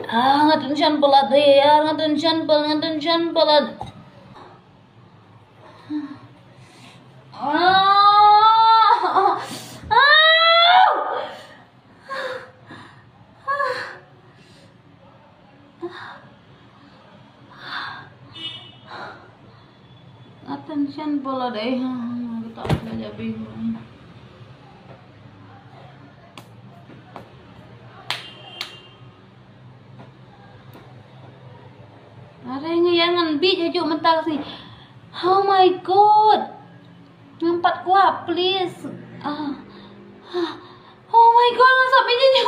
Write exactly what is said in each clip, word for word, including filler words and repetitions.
Ah, nga tension palat, eh, nga tension palat, nga tension palat. Ah, ah. Attention pala dei ha, ha, ha, kita pala jabi. Are ngi yang ngan bi jaju mental si. Oh my God. Ngan pat kwah, please. Ah. Ah. Oh my God, ngan sa bi jaju.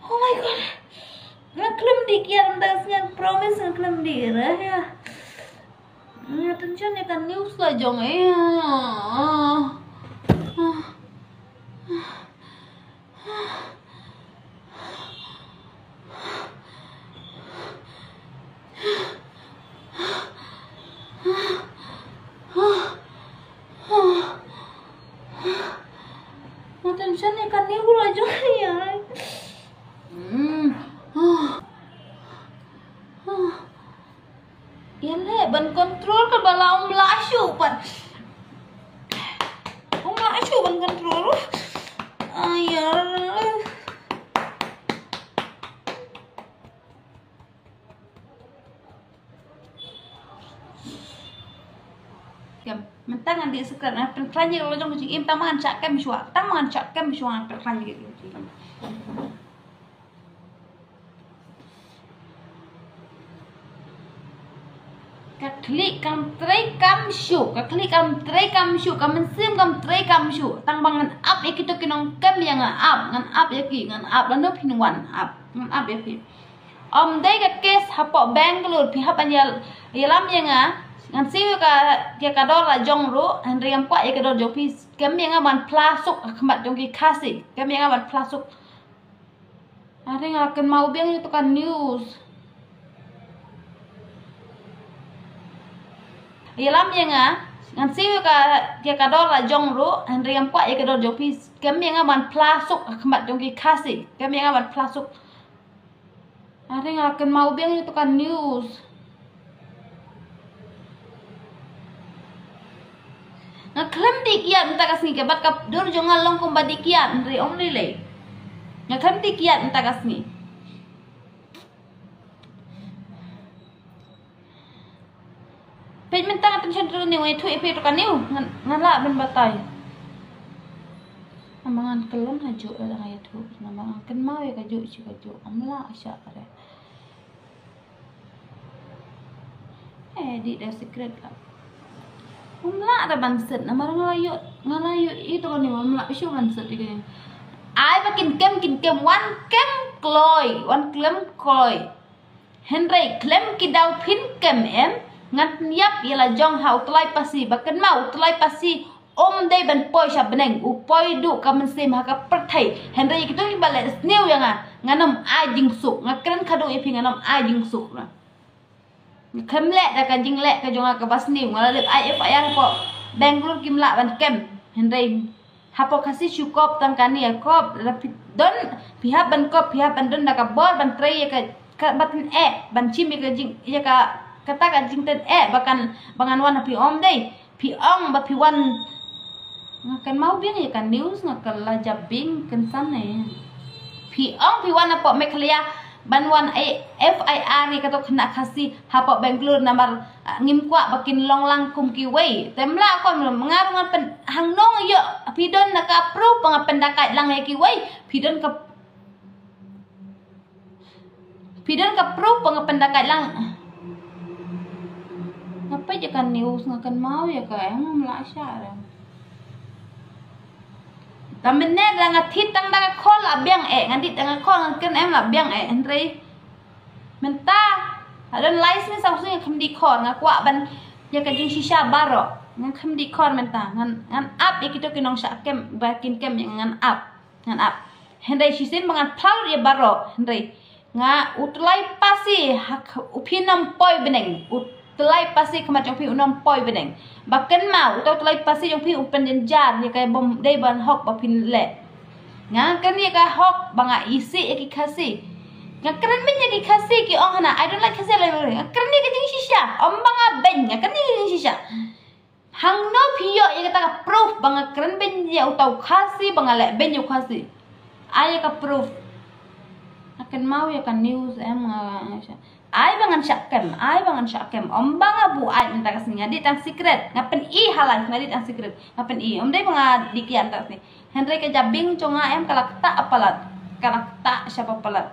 Oh my God. Nga khlem dih kiad mynta ka sngi, promise nga khlem dih re ya. Nga tension ïa ka news la jong eh. Nga tension ïa ka news la jong eh. Hmm. Ïa leh ban control ka ba la um lah shuh pat. Um lah shuh ban control. Ai ya. Kem, mynta ngan dih secret, ngan pynkhlaiñ ïa la jong ka jingim, tang ma ngan shah kem shuwa, tang ma ngan shah kem shuwa ngan pynkhlaiñ ïa la jong ka jingim. Ka khlieh kam trei kam shuh, ka khlieh kam trei kam shuh, ka mynsiem kam trei kam shuh. Tang ba ngan ap ïa kito ki nongkem ïa nga ap, ngan ap ïa ki, ngan ap lano phin wan ap, ngan ap ïa ki. Ym dei ka case hapoh Bangalore, phi hap ban ïal-, ïalam ïa nga, ngan siew ïa ka, ïa ka dor la jong ruh, hynrei ngam kwah ïa ka dor jong phi, kem ïa nga ban phla suk ha khmat jong ki Khasi, kem ïa nga ban phla suk. Are nga kynmaw biang ïa tu ka news. Ïalam ïa nga, ngan siew ïa ka, ïa ka dor la jong ruh, hynrei ngam kwah ïa ka dor jong phi, kem ïa nga ban phla suk ha khmat jong ki Khasi, kem ïa nga ban phla suk. Are nga kynmaw biang ïa tu ka news. Nga khlem dih kiad mynta ka sngi, ka bad ka dur jong nga long kumba dih kiad, hynrei ym lei lei. Nga khlem dih kiad mynta ka sngi. Peit mynta nga tension tu ni, nga ïathuh ïa phi tu ka news, ngan, ngan lah ban batai. Namar ngan kyllon ha juh lada nga ïathuh, namar ngan kynmaw ïa ka juh shi ka juh, ym lah sha ka re. Eh, dih da secret la. Ym lah da ban set, namar nga la ïoh, nga la ïoh ïa tu ka news, ym lah shuh ban set ïa ka. Ai ba kin kem, kin kem, wan kem kloi, wan klem kloi. Hynrei khlem ki daw phin kem em, ngan pynïap ïa la jong ha u Tlai Pasi, ba kynmaw u Tlai Pasi um dei ban poi sha bneng, u poi duh ka mynsiem ha ka pyrthei. Hynrei kito kiba leh sniew ïa nga, ngan ym ai jingsuk, nga kren khadduh ïa phi ngan ym ai jingsuk. Nga khlem leh da ka jingleh ka jong nga kaba sniew, nga la dep ai F I R hapoh Bangalore kim lah ban kem. Hynrei hapoh Khasi shu kop tang kane ïa kop, lada phi don, phi hap ban kop, phi hap ban don da ka bor ban trei ïa ka, ka ba tyngeh, ban shim ïa ka jing, ïa ka, kata ka jingtyngeh ba kan, ba ngan wan ha phi, ym dei. Phi ong ba phi wan, nga kynmaw biang ïa ka news, nga kylla jabieng kynsan ne. Phi ong phi wan hapoh Meghalaya ban wan ai F I R ïa kato ka khynnah Khasi hapoh Bangalore namar, ah, ngim kwah ba kin long lang kum kiwei. Te ym lah, ko ym lah, nga ruh ngan pyn, hangno nga ïoh, phi don na ka proof ba nga pyndakaid lang ïa kiwei? Phi don ka, phi don ka proof ba nga pyndakaid lang? Nga peit ïa ka news nga kynmaw ïa ka, em, ym lah sha re. Te mynne da nga thied tang da ka khor la biang eh, ngan dih tang da ka khor ngan kren em la biang eh, hynrei mynta ha don lai sngi saw sngi nga khlem dih khor, nga kwah ban ïa ka jingshisha baroh, nga khlem dih khor mynta, ngan, ngan ap ïa kito ki nongshah kem ba kin kem ïa nga, ngan ap, ngan ap. Hynrei shisien ba ngan phla lut ïa baroh, hynrei nga, u Tlai Pasi, ha, u phin ym poi bneng, u Tlai Pasi khmat jong phi un ym poi bneng. Ba kynmaw, uta u Tlai Pasi jong phi u pynjynjar ïa ka bym dei ban hok ba phin leh. Nga kren ïa ka hok ba nga isih ïa ki Khasi. Nga kren beiñ ïa ki Khasi, ki ong hana, I don't like Khasi, I like Khasi. Nga kren ïa ka jingshisha. Ym ba nga beiñ, nga kren ïa ka jingshisha. Hangno phi ïoh ïa kata ka proof ba nga kren beiñ ïa uta u Khasi, ba nga leh beiñ ïa u Khasi? Ai ïa ka proof. Nga kynmaw ïa ka news em, nga, nga, ai ba ngan shah kem, ai ba ngan shah kem. Ym ba nga buaid mynta ka sngi, nga dih tang secret. Nga pyni ha live, nga dih tang secret. Nga pyni. Ym dei ba nga dih kiad mynta ka sngi. Hynrei ka jabieng jong nga em, ka la ktah palat. Ka la ktah shaba palat.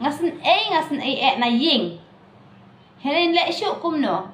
Nga sngew, nga sngew eh na ïing. Hynrei leh shuh kumno.